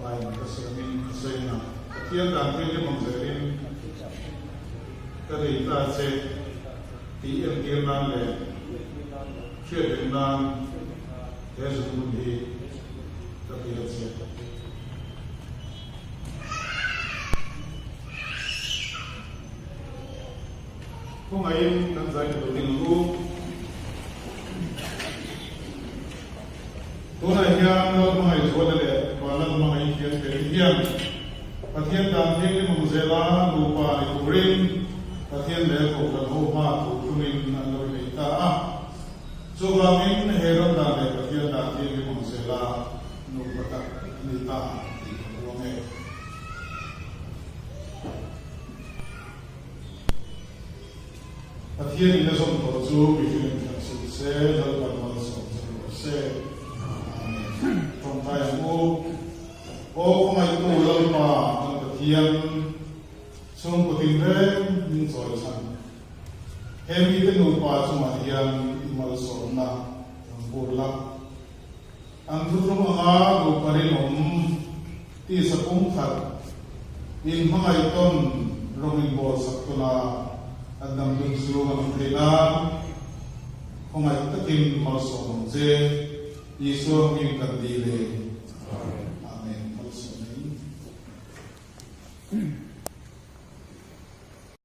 Nupain ka siamin ka sawi ang a, Pathian dan thianghlim ang zelin ka nei ta che tih entir nan leh hriat reng nan he zungbun hi ka pe a che. Khawngaihin kan zai ta ding ang u. Tunah hian Lalhmangaih Zuala leh Vanlalhmangaih Thian Feli hian Pathian dan thianghlim ang zela nupa ni turin Pathian leh Kohhran ho hma tur thumin an lo inei ta a. Chuvangin he ram dan leh Pathian dan thianghlim ang zela nupa tak an ni ta tih ka puang e. Pathian in a zawm tawh chu mihring in thlan suh se, Lalpan malsawm che rawh se. Amen. Tawngtai ang u. Aw khawngaihtu Lalpa kan Pathian, chhungkaw tinreng min chawi chhan. He mite nupa chungah hian i malsawmna rawn bur la. An thuthlung anga nupa rinawm tisa pumkhat in hmangaih tawn rawng in bawl sak tawn a, an dam dun chu an awm thei nan khawngaih takin malsawm ang che, Isua hming kan dil e.